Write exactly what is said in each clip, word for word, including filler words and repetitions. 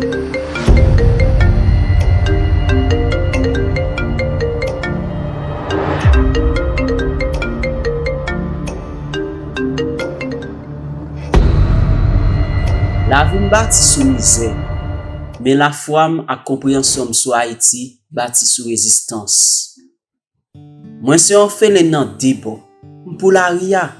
Lavi m bati sou mizè, men lafwa m ak konpreyansyon m sou Ayiti bati sou rezistans. Mwen se yon òfelen nan de bò. M pou lari a.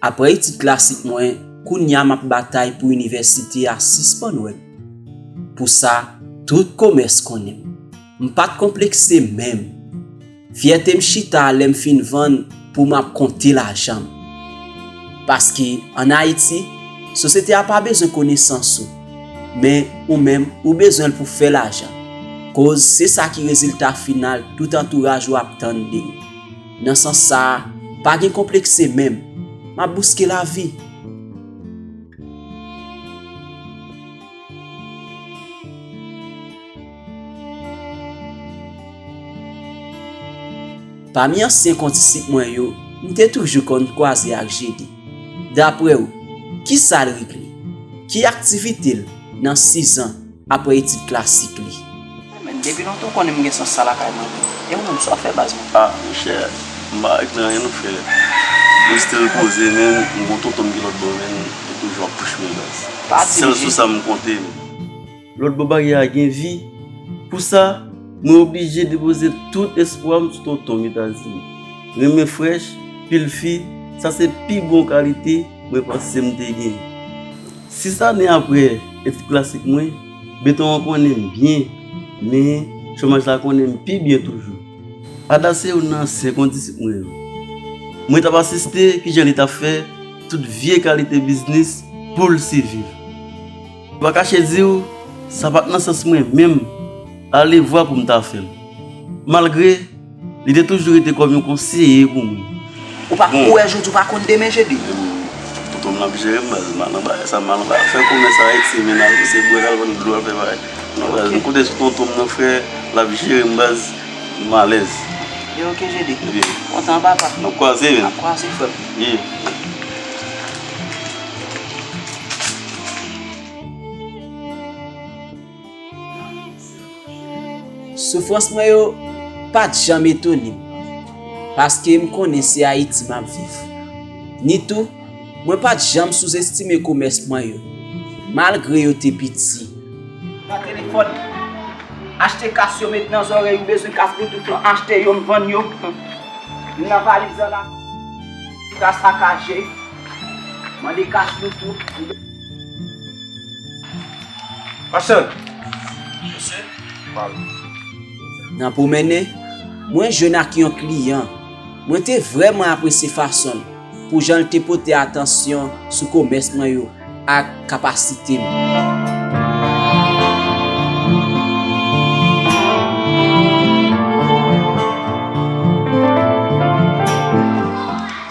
Apre etid klasik mwen, kounye a m ap batay pou inivèsite a sispann wè m. Pou sa, tout komès konnen m. M pa t konplekse menm. Fyète m chita lè m fin vann pou m ap konte lajan m. Paske, ann Ayiti, sosyete a pa bezwen konesans ou, men ou menm, ou bezwen l pou fè lajan. Koz se sa ki rezilta final tout antouraj ou ap tann de ou. Nan sans sa a, pa gen konplekse menm. M ap bouske lavi. Pami ansyen kondisip mwen yo, m te toujou konn kwaze ak Jede. Dapre w, ki sa l regle? Ki aktivite l nan sizan apre etid klasik li? Men depi lontan w konnen m gen sans sa lakay mwen tou. E ou menm, sa w fè baz mwen? Ah, monchè, m pa regle anyen non frè. M still poze, men m gon tonton m ki lòt bò, men li toujou ap push mwen baz. Pa di m, sèl sou sa m konte, men. Lòt bò baryè a gen vi. Pou sa, mwen oblije depoze tout espwa m sou tonton m Etazini. Renmen frèch, pil fi, sa se pi bon kalite mwen panse m te gen. Sis ane apre etid klasik mwen, beton an konnen m byen, men chomaj la konnen m pi byen toujou. Ada se youn nan ansyen kondisip mwen yo. Mwen t ap asiste kijan li t ap fè tout vye kalite biznis pou l siviv. M pa kache di w, sa pa t nan sans mwen menm, alevwa pou m ta fè l. Malgre, li te toujou rete kòm yon konseye pou mwen. Ou pa kouraj, ou di w pa konn demen, Jede? Tonton m ap jere m baz, m al nan bagay sa, m al nan bagay, fè komès Ayiti, men al pouse bwè, al vann dlo, al fè bagay. Non, baz, m konte sou tonton m nan, frè, l ap jere m, baz, m alèz. E oke, Jede. Kontan, papa. N ap kwaze, men. N ap kwaze, frè m. Yeah. Soufrans mwen yo pa t janm etone m, paske m konnen se Ayiti m ap viv. Ni tou, mwen pa t janm souzestime komès mwen yo, malgre yo te piti. Nan telefòn, achte kas yo met nan zòrèy ou, bezwen kas Bluetooth lan, achte yo, m vann yo. M nan valiz lan la, kas sakaje, mande kas Bluetooth. Machann! Mesye? Nan pwomennen, mwen jwenn ak yon kliyan. Mwen te vrèman apresye fason l, pou jan l te pote atansyon sou komès mwen yo ak kapasite m.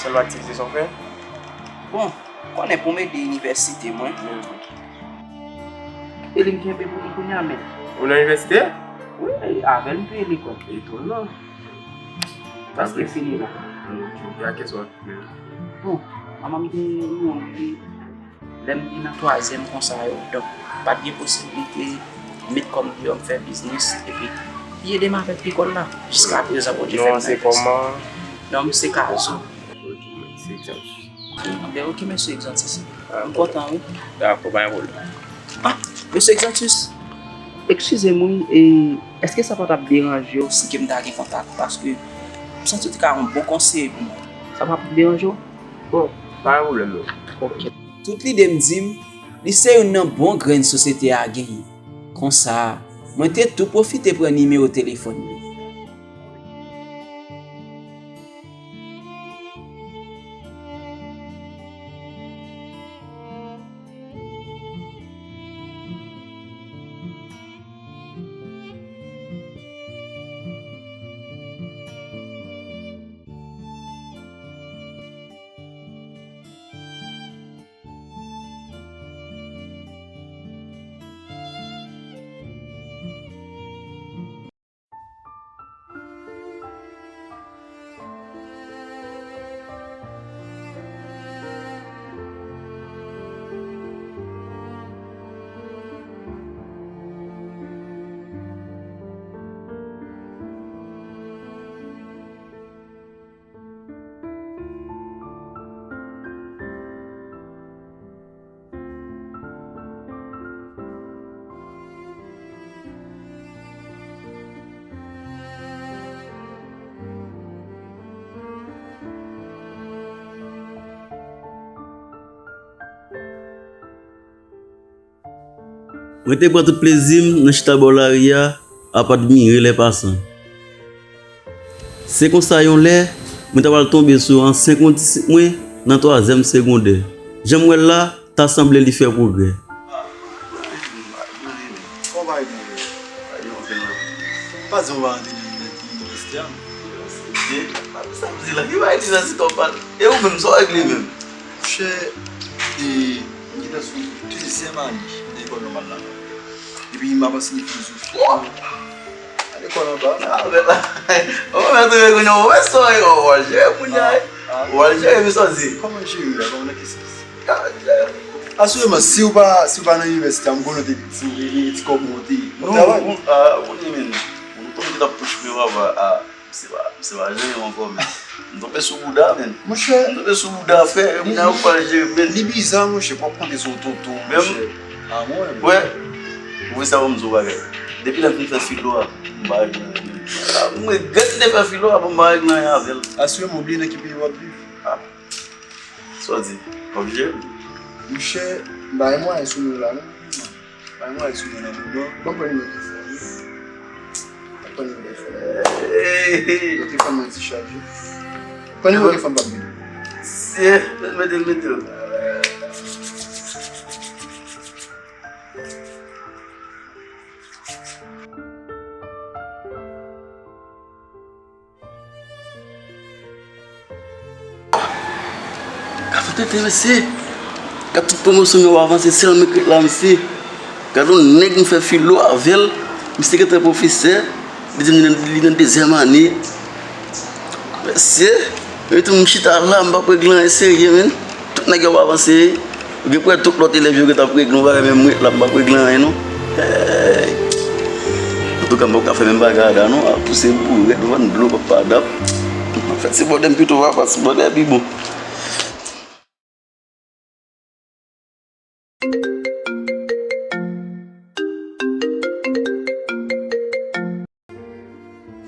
Sèl aktivite sa w fè? Bon, konnen pou m ede inivèsite mwen. E li m kenbe pou li kounye a, men. Ou nan inivèsite? Wi, avè l m peye lekòl. Etonan. Prèske fini la. Ok, e a kiyès w ap ekri? Bon, manman m te mouri lè m te nan twazyèm konsa yo, donk pa t gen posiblite met kò m deyò m fè biznis, epi li ede m avèk lekòl la. Jiska prezan, Bondye fè m nan inivèsite. Non w se kòman? Non m se Kazo. Ok, mèsi, Jean. Anben, ok, mesye Exantus. M kontan, wi. Dakò, pa gen pwoblèm. Ah, mesye Exantus, eskize m, wi, e èske sa pa t ap deranje w si ke m ta gen kontak ou? Paske m santi w te ka yon bon konseye pou mwen. Sa pa p ap deranje w? Bon, pa gen pwoblèm, non. Ok. Tout lide m di m, li se youn nan bon grenn sosyete a genyen. Konsa, mwen te tou pwofite pran nimewo telefòn li. Mwen te pran tout plezi m nan chita bò lari a, ap admire lè pasan. Se konsa yon lè, mwen ta pral tonbe sou ansyen kondisip mwen nan twazyèm segondè. Jan m wè l la, ta sanble li fè pwogrè. Pa di w pa antre nan inivèsite a. Sa vle di la, ki bagay ti nan sitòp pale? E ou menm, sa w regle menm? Monchè, e, m gentan sou dezyèm ane nan lekòl nòmal la. Epi m ap anseye filozofi. Lekòl anba. Ah, men la. Ou mèt ou kounye a, ou mèt sa, ou pral jere moun ya. Ah, ah. Ou pral jere, men sa w di. Kòman jere la? Kòman, nan ki sans? Asirèman, si w pa, si w pa nan inivèsite a, m konnen w te viktim, e, e, ti kòb ou te, ou travay. Non, ah, ou ni men. Ou te ap pouch men papa, ah. Se pa, se pa jan yo ankò, men. M tonbe sou bouda, men. Monchè. M tonbe sou bouda, frè. Li, moun yo pral jere, men. Li biza, monchè, pou ap konte sou tonton, menm, monchè. Ah, mwen. Wè. Ou wè sa, ban m di w bagay. Depi lè m fin fè filo a, m pa regle anyen, men. Ah, m regrèt m te fè filo a, bon, m pa regle anyen avè l. Asirèman, ou bliye nan ki peyi w ap viv. Ah. Sa w di? W ap jere? Monchè, m pa gen mwayen sou mwen la, non. Bay mwen sou mwen nan moman. Ban m pran nimewo telefòn. Ban m pran nimewo telefòn. Hey, hey. Telefòn mwen ti chaje. Pran nimewo telefòn pa m. Se, mete l, mete l. Gad yon tenten, mesye. Gad tout pwomosyon m yo avanse, sèl mwen k ret la, mesye. Gad yon nèg m fè filo avè l. Misye gentan pwofesè. Li di m li nan, li nan dezyèm ane. Mesye, mwen tou m chita la, m p ap regle anyen serye, men. Tout nèg yo ap avanse. Ou gen pou wè tout lòt elèv yo gentan ap regle yon bagay, men mwen ret la, m p ap regle anyen, non. Hey! Antouka, m p ap ka fè menm bagay a, non. A pouse m pou rèd, vann dlo, papa, dap. M ap fè ti bòdè m pito, papa, ti bòdè pi bon.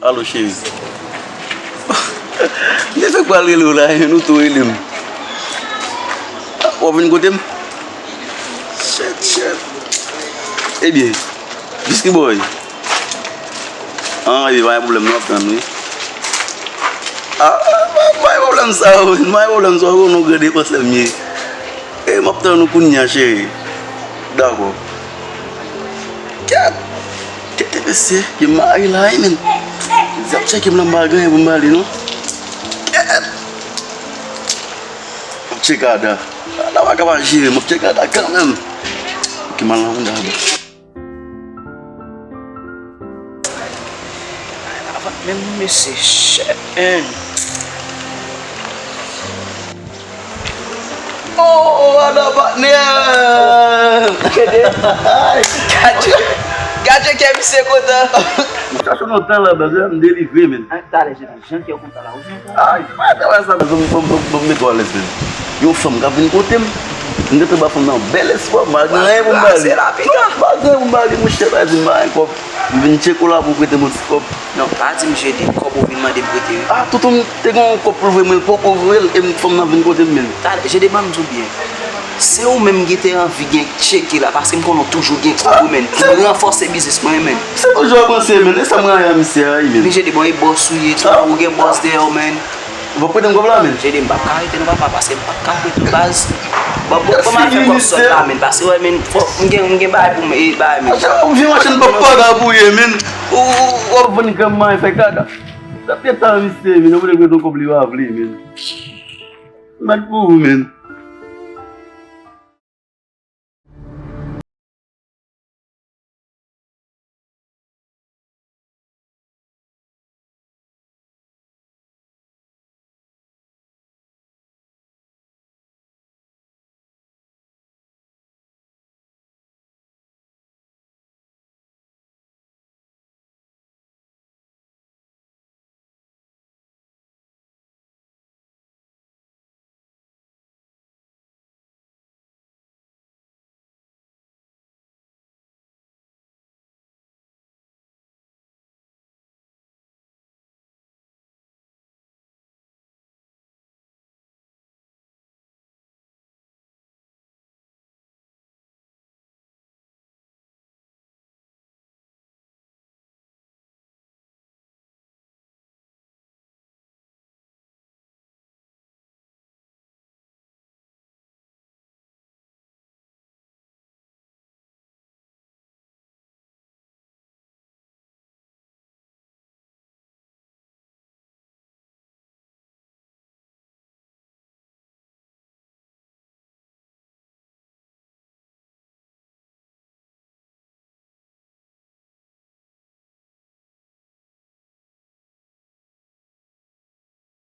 Alo, cheri. M te fèk pral rele w la, men ou tou rele m. W ap vin kote m? Shit, shit. Ebyen, Whisky Boy. Ah, ebyen, pa gen pwoblèm, non, w ap tann, wi. Ah, pa, pa gen pwoblèm sa, wi. Pa gen pwoblèm sa, wi, nou grande konsèy m ye. E, m ap tann ou kounye a, cheri. Dakò. Kèt! Kèt, mesye, gen mari la, wi, men. Di ap tcheke m la, m pa gen anyen pou m ba li, non. Kèt! M ap tcheke Ada. Ada pa ka pa jere, m ap tcheke Ada kanmenm. Ok, m al nan manda Ada. Avan menm mesye, shit, man. Oh, Ada, patnè! Gade, gade, gade kè misye kontan. M chache w lontan la, baz, m delivre, men. Talè, jan kè w kontan la, ou jwenn sa? Ay, pa travay sa, ban m, ban m, ban m, ban m mete w alèz, men. Yon fanm k ap vin kote m, m gentan ba fanm nan yon bèl espwa, m pa gen anyen pou m ba li. Non, m pa gen anyen pou m ba li, monchè, pa di m pa gen kòb. M vin tcheke w la pou w prete m yon ti kòb. Non, pa di m Jede, kòb ou vin mande m prete, wi. Ah, tonton m te gen yon kòb pou l voye mwen, l poko voye l, e m, fanm nan vin kote m, men. Talè, Jede, ban m di w byen. Se ou menm ki te anvi gen tcheke la, paske m konnen w toujou gen kòb ou, men. M ranfòse biznis mwen, men. Se toujou ap panse, men. E sa m rayi a misye a, wi, men. Men Jede, bon, e bòs ou ye tou, ou gen bòs dèyè w, men. Ou p ap prete m kòb la, men? Jede, m p ap ka rete non, papa, paske m p ap ka prete w, baz. Bon, bon, bon, m ap fè kòb sòt la, men, paske, wè, men, fò, m gen, m gen bagay pou m, e, bagay, men. Ou vin mache, m p ap pa ka pou ye, men. Ou, ou, w ap vann granm mwen fè kaka. Sa te tan misye, men, ou vle prete yon kòb li pa vle, men. Mèt pou ou, men.